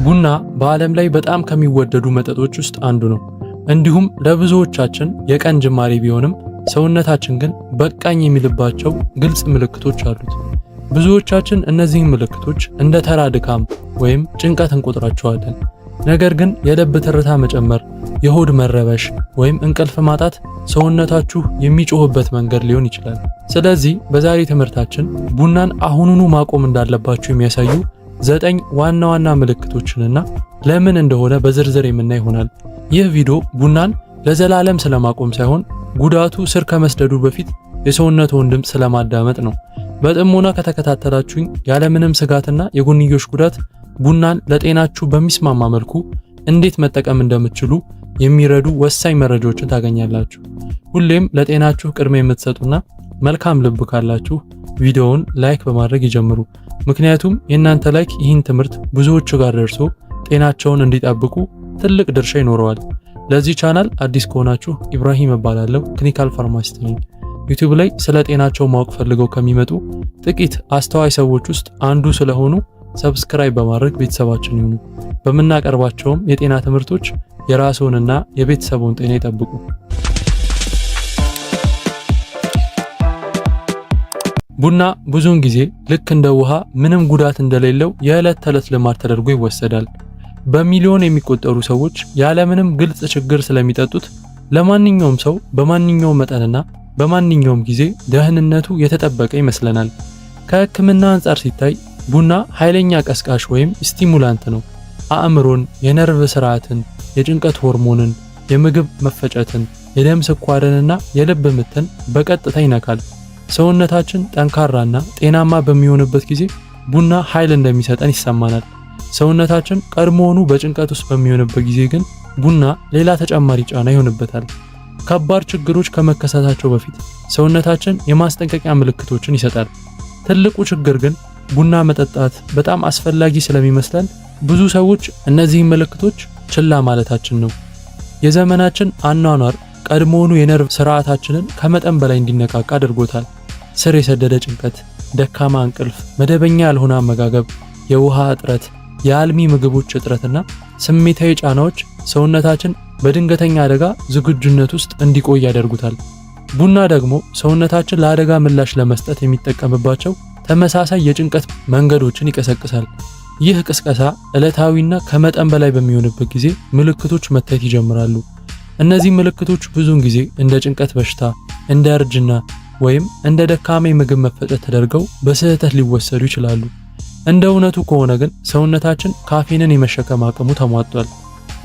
ቡና በዓለም ላይ በጣም ከሚወደዱ መጠጦች ውስጥ አንዱ ነው። እንዲሁም ለብዙዎቻችን የቀን ጅማሬ ቢሆንም ሰውነታችን ግን በቃኝ የሚልባቸው ግልጽ ምልክቶች አሉት። ብዙዎቻችን እነዚህን ምልክቶች እንደ ተራ ድካም ወይም ጭንቀት እንቆጥራቸዋለን። ነገር ግን የልብ ትርታ መጨመር፣ የሆድ መረበሽ ወይም እንቅልፍ ማጣት ሰውነታችሁ የሚጮህበት መንገድ ሊሆን ይችላል። ስለዚህ በዛሬ ትምህርታችን ቡናን አሁኑኑ ማቆም እንዳለባችሁ የሚያሳዩ 9 ዋና ዋና ምልክቶችንና ለምን እንደሆነ በዝርዝር የምናይ ይሆናል። ይህ ቪዲዮ ቡናን ለዘላለም ስለማቆም ሳይሆን ጉዳቱ ስር ከመስደዱ በፊት የሰውነትዎን ድምፅ ስለማዳመጥ ነው። በጥሞና ከተከታተላችሁኝ ያለምንም ስጋትና የጎንዮሽ ጉዳት ቡናን ለጤናችሁ በሚስማማ መልኩ እንዴት መጠቀም እንደምትችሉ የሚረዱ ወሳኝ መረጃዎችን ታገኛላችሁ። ሁሌም ለጤናችሁ ቅድሚያ የምትሰጡና መልካም ልብ ካላችሁ ቪዲዮውን like በማድረግ ይጀምሩ። ምክንያቱም የእናንተ like ይህን ትምህርት ብዙዎቹ ጋር ደርሶ ጤናቸውን እንዲጠብቁ ትልቅ ድርሻ ይኖረዋል። ለዚህ ቻናል አዲስ ከሆናችሁ ኢብራሂም እባላለሁ፣ clinical pharmacist ነኝ። ዩቲዩብ ላይ ስለ ጤናቸው ማወቅ ፈልገው ከሚመጡ ጥቂት አስተዋይ ሰዎች ውስጥ አንዱ ስለሆኑ subscribe በማድረግ ቤተሰባችን ይሁኑ። በምናቀርባቸውም የጤና ትምህርቶች የራስዎንና የቤተሰቡን ጤና ይጠብቁ። ቡና ብዙውን ጊዜ ልክ እንደ ውሃ ምንም ጉዳት እንደሌለው የዕለት ተዕለት ልማድ ተደርጎ ይወሰዳል። በሚሊዮን የሚቆጠሩ ሰዎች ያለምንም ግልጽ ችግር ስለሚጠጡት ለማንኛውም ሰው በማንኛውም መጠንና በማንኛውም ጊዜ ደህንነቱ የተጠበቀ ይመስለናል። ከሕክምና አንጻር ሲታይ ቡና ኃይለኛ ቀስቃሽ ወይም stimulant ነው። አእምሮን፣ የነርቭ ስርዓትን፣ የጭንቀት ሆርሞንን፣ የምግብ መፈጨትን፣ የደም ስኳርንና የልብ ምትን በቀጥታ ይነካል። ሰውነታችን ጠንካራና ጤናማ በሚሆንበት ጊዜ ቡና ኃይል እንደሚሰጠን ይሰማናል። ሰውነታችን ቀድሞውኑ በጭንቀት ውስጥ በሚሆንበት ጊዜ ግን ቡና ሌላ ተጨማሪ ጫና ይሆንበታል። ከባድ ችግሮች ከመከሰታቸው በፊት ሰውነታችን የማስጠንቀቂያ ምልክቶችን ይሰጣል። ትልቁ ችግር ግን ቡና መጠጣት በጣም አስፈላጊ ስለሚመስለን ብዙ ሰዎች እነዚህን ምልክቶች ችላ ማለታችን ነው። የዘመናችን አኗኗር ቀድሞውኑ የነርቭ ስርዓታችንን ከመጠን በላይ እንዲነቃቃ አድርጎታል። ስር የሰደደ ጭንቀት፣ ደካማ እንቅልፍ፣ መደበኛ ያልሆነ አመጋገብ፣ የውሃ እጥረት፣ የአልሚ ምግቦች እጥረትና ስሜታዊ ጫናዎች ሰውነታችን በድንገተኛ አደጋ ዝግጁነት ውስጥ እንዲቆይ ያደርጉታል። ቡና ደግሞ ሰውነታችን ለአደጋ ምላሽ ለመስጠት የሚጠቀምባቸው ተመሳሳይ የጭንቀት መንገዶችን ይቀሰቅሳል። ይህ ቅስቀሳ ዕለታዊና ከመጠን በላይ በሚሆንበት ጊዜ ምልክቶች መታየት ይጀምራሉ። እነዚህ ምልክቶች ብዙውን ጊዜ እንደ ጭንቀት በሽታ፣ እንደ እርጅና ወይም እንደ ደካማ የምግብ መፈጨት ተደርገው በስህተት ሊወሰዱ ይችላሉ። እንደ እውነቱ ከሆነ ግን ሰውነታችን ካፌንን የመሸከም አቅሙ ተሟጧል።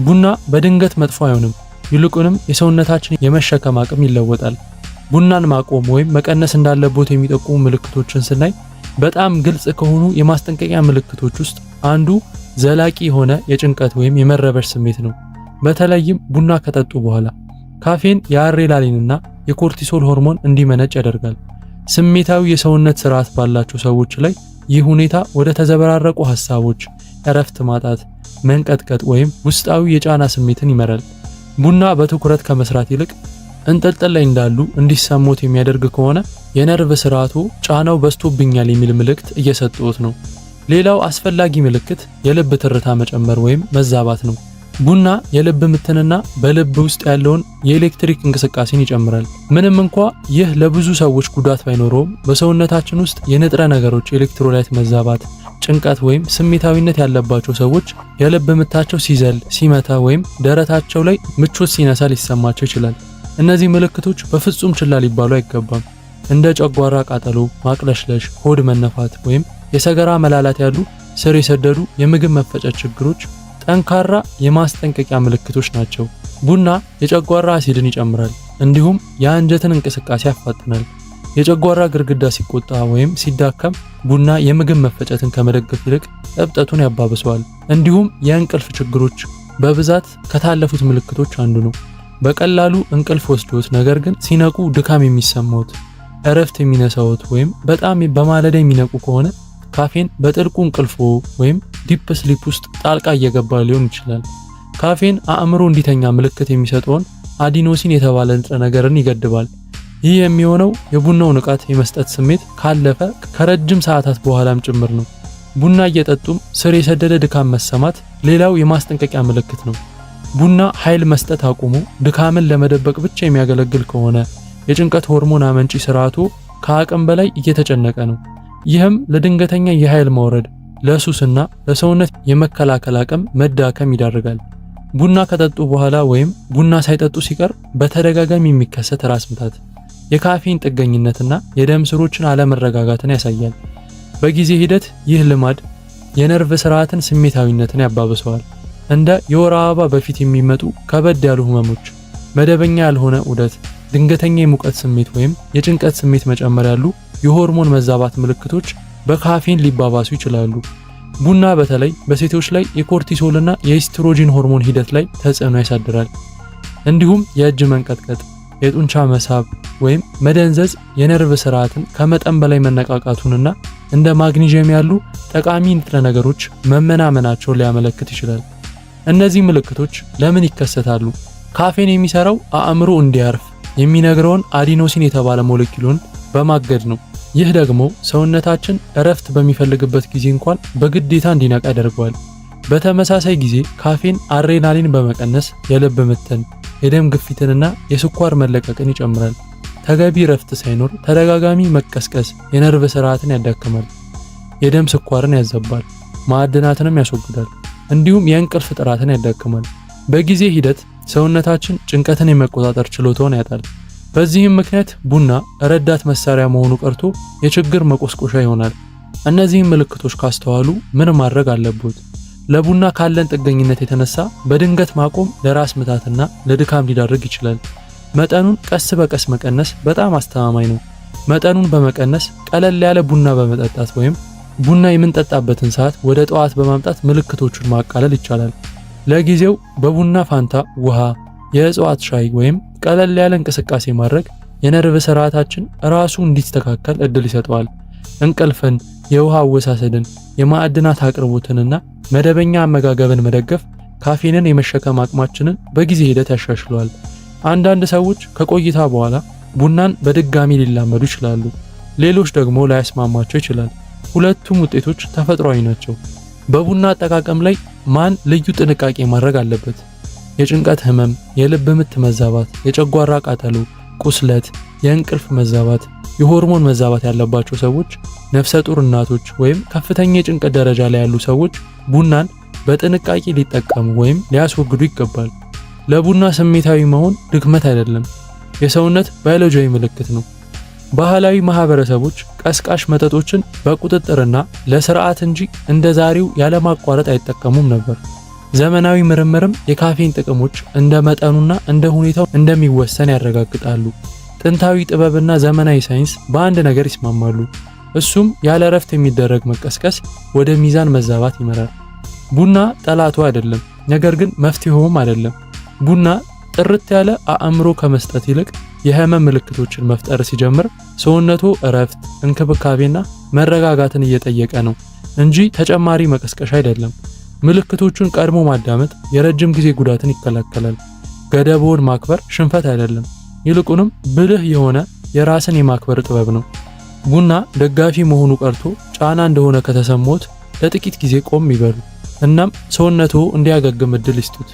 ቡና በድንገት መጥፎ አይሆንም፣ ይልቁንም የሰውነታችን የመሸከም አቅም ይለወጣል። ቡናን ማቆም ወይም መቀነስ እንዳለቦት የሚጠቁሙ ምልክቶችን ስናይ በጣም ግልጽ ከሆኑ የማስጠንቀቂያ ምልክቶች ውስጥ አንዱ ዘላቂ የሆነ የጭንቀት ወይም የመረበሽ ስሜት ነው። በተለይም ቡና ከጠጡ በኋላ ካፌን የአድሬናሊንና የኮርቲሶል ሆርሞን እንዲመነጭ ያደርጋል። ስሜታዊ የሰውነት ስርዓት ባላቸው ሰዎች ላይ ይህ ሁኔታ ወደ ተዘበራረቁ ሀሳቦች፣ እረፍት ማጣት፣ መንቀጥቀጥ ወይም ውስጣዊ የጫና ስሜትን ይመራል። ቡና በትኩረት ከመስራት ይልቅ እንጥልጥል ላይ እንዳሉ እንዲሰሙት የሚያደርግ ከሆነ የነርቭ ስርዓቱ ጫናው በዝቶብኛል የሚል ምልክት እየሰጡት ነው። ሌላው አስፈላጊ ምልክት የልብ ትርታ መጨመር ወይም መዛባት ነው። ቡና የልብ ምትንና በልብ ውስጥ ያለውን የኤሌክትሪክ እንቅስቃሴን ይጨምራል። ምንም እንኳ ይህ ለብዙ ሰዎች ጉዳት ባይኖረውም በሰውነታችን ውስጥ የንጥረ ነገሮች electrolyte መዛባት፣ ጭንቀት ወይም ስሜታዊነት ያለባቸው ሰዎች የልብ ምታቸው ሲዘል፣ ሲመታ ወይም ደረታቸው ላይ ምቾት ሲነሳ ሊሰማቸው ይችላል። እነዚህ ምልክቶች በፍጹም ችላ ሊባሉ አይገባም። እንደ ጨጓራ ቃጠሎ፣ ማቅለሽለሽ፣ ሆድ መነፋት ወይም የሰገራ መላላት ያሉ ስር የሰደዱ የምግብ መፈጨት ችግሮች ጠንካራ የማስጠንቀቂያ ምልክቶች ናቸው። ቡና የጨጓራ አሲድን ይጨምራል፣ እንዲሁም የአንጀትን እንቅስቃሴ ያፋጥናል። የጨጓራ ግድግዳ ሲቆጣ ወይም ሲዳከም ቡና የምግብ መፈጨትን ከመደገፍ ይልቅ እብጠቱን ያባብሰዋል። እንዲሁም የእንቅልፍ ችግሮች በብዛት ከታለፉት ምልክቶች አንዱ ነው። በቀላሉ እንቅልፍ ወስዶት ነገር ግን ሲነቁ ድካም የሚሰማዎት፣ እረፍት የሚነሳዎት ወይም በጣም በማለዳ የሚነቁ ከሆነ ካፌን በጥልቁ እንቅልፎ ወይም deep sleep ውስጥ ጣልቃ እየገባ ሊሆን ይችላል። ካፌን አእምሮ እንዲተኛ ምልክት የሚሰጠውን adenosine የተባለ ንጥረ ነገርን ይገድባል። ይህ የሚሆነው የቡናው ንቃት የመስጠት ስሜት ካለፈ ከረጅም ሰዓታት በኋላም ጭምር ነው። ቡና እየጠጡም ስር የሰደደ ድካም መሰማት ሌላው የማስጠንቀቂያ ምልክት ነው። ቡና ኃይል መስጠት አቁሞ ድካምን ለመደበቅ ብቻ የሚያገለግል ከሆነ የጭንቀት ሆርሞን አመንጪ ስርዓቱ ከአቅም በላይ እየተጨነቀ ነው። ይህም ለድንገተኛ የኃይል መውረድ፣ ለሱስና ለሰውነት የመከላከል አቅም መዳከም ይዳርጋል። ቡና ከጠጡ በኋላ ወይም ቡና ሳይጠጡ ሲቀር በተደጋጋሚ የሚከሰት ራስ ምታት የካፌን ጥገኝነትና የደም ስሮችን አለመረጋጋትን ያሳያል። በጊዜ ሂደት ይህ ልማድ የነርቭ ስርዓትን ስሜታዊነትን ያባብሰዋል። እንደ የወር አበባ በፊት የሚመጡ ከበድ ያሉ ህመሞች፣ መደበኛ ያልሆነ ዑደት፣ ድንገተኛ የሙቀት ስሜት ወይም የጭንቀት ስሜት መጨመር ያሉ የሆርሞን መዛባት ምልክቶች በካፌን ሊባባሱ ይችላሉ። ቡና በተለይ በሴቶች ላይ የኮርቲሶልና የኤስትሮጂን ሆርሞን ሂደት ላይ ተጽዕኖ ያሳድራል። እንዲሁም የእጅ መንቀጥቀጥ፣ የጡንቻ መሳብ ወይም መደንዘዝ የነርቭ ስርዓትን ከመጠን በላይ መነቃቃቱንና እንደ ማግኒዥየም ያሉ ጠቃሚ ንጥረ ነገሮች መመናመናቸውን ሊያመለክት ይችላል። እነዚህ ምልክቶች ለምን ይከሰታሉ? ካፌን የሚሰራው አእምሮ እንዲያርፍ የሚነግረውን አዲኖሲን የተባለ ሞለኪውልን በማገድ ነው። ይህ ደግሞ ሰውነታችን እረፍት በሚፈልግበት ጊዜ እንኳን በግዴታ እንዲነቃ ያደርገዋል። በተመሳሳይ ጊዜ ካፌን አድሬናሊን በመቀነስ የልብ ምትን፣ የደም ግፊትንና የስኳር መለቀቅን ይጨምራል። ተገቢ እረፍት ሳይኖር ተደጋጋሚ መቀስቀስ የነርቭ ስርዓትን ያዳክማል፣ የደም ስኳርን ያዘባል፣ ማዕድናትንም ያስወግዳል፣ እንዲሁም የእንቅልፍ ጥራትን ያዳክማል። በጊዜ ሂደት ሰውነታችን ጭንቀትን የመቆጣጠር ችሎታውን ያጣል። በዚህም ምክንያት ቡና ረዳት መሳሪያ መሆኑ ቀርቶ የችግር መቆስቆሻ ይሆናል። እነዚህን ምልክቶች ካስተዋሉ ምን ማድረግ አለብዎት? ለቡና ካለን ጥገኝነት የተነሳ በድንገት ማቆም ለራስ ምታትና ለድካም ሊዳርግ ይችላል። መጠኑን ቀስ በቀስ መቀነስ በጣም አስተማማኝ ነው። መጠኑን በመቀነስ ቀለል ያለ ቡና በመጠጣት ወይም ቡና የምንጠጣበትን ሰዓት ወደ ጠዋት በማምጣት ምልክቶቹን ማቃለል ይቻላል። ለጊዜው በቡና ፋንታ ውሃ፣ የእጽዋት ሻይ ወይም ቀለል ያለ እንቅስቃሴ ማድረግ የነርቭ ስርዓታችን ራሱ እንዲስተካከል እድል ይሰጠዋል። እንቅልፍን፣ የውሃ አወሳሰድን፣ የማዕድናት አቅርቦትንና መደበኛ አመጋገብን መደገፍ ካፌንን የመሸከም አቅማችንን በጊዜ ሂደት ያሻሽለዋል። አንዳንድ ሰዎች ከቆይታ በኋላ ቡናን በድጋሚ ሊላመዱ ይችላሉ። ሌሎች ደግሞ ላያስማማቸው ይችላል። ሁለቱም ውጤቶች ተፈጥሯዊ ናቸው። በቡና አጠቃቀም ላይ ማን ልዩ ጥንቃቄ ማድረግ አለበት? የጭንቀት ህመም፣ የልብ ምት መዛባት፣ የጨጓራ ቃጠሎ፣ ቁስለት፣ የእንቅልፍ መዛባት፣ የሆርሞን መዛባት ያለባቸው ሰዎች፣ ነፍሰ ጡር እናቶች ወይም ከፍተኛ የጭንቀት ደረጃ ላይ ያሉ ሰዎች ቡናን በጥንቃቄ ሊጠቀሙ ወይም ሊያስወግዱ ይገባል። ለቡና ስሜታዊ መሆን ድክመት አይደለም፣ የሰውነት ባዮሎጂያዊ ምልክት ነው። ባህላዊ ማህበረሰቦች ቀስቃሽ መጠጦችን በቁጥጥርና ለስርዓት እንጂ እንደ ዛሬው ያለማቋረጥ አይጠቀሙም ነበር። ዘመናዊ ምርምርም የካፌን ጥቅሞች እንደ መጠኑና እንደ ሁኔታው እንደሚወሰን ያረጋግጣሉ። ጥንታዊ ጥበብና ዘመናዊ ሳይንስ በአንድ ነገር ይስማማሉ። እሱም ያለ እረፍት የሚደረግ መቀስቀስ ወደ ሚዛን መዛባት ይመራል። ቡና ጠላቱ አይደለም፣ ነገር ግን መፍትሄውም አይደለም። ቡና ጥርት ያለ አእምሮ ከመስጠት ይልቅ የህመም ምልክቶችን መፍጠር ሲጀምር ሰውነቱ እረፍት፣ እንክብካቤና መረጋጋትን እየጠየቀ ነው እንጂ ተጨማሪ መቀስቀሻ አይደለም። ምልክቶቹን ቀድሞ ማዳመጥ የረጅም ጊዜ ጉዳትን ይከላከላል። ገደቦን ማክበር ሽንፈት አይደለም፣ ይልቁንም ብልህ የሆነ የራስን የማክበር ጥበብ ነው። ቡና ደጋፊ መሆኑ ቀርቶ ጫና እንደሆነ ከተሰማዎት ለጥቂት ጊዜ ቆም ይበሉ። እናም ሰውነቱ እንዲያገግም እድል ይስጡት።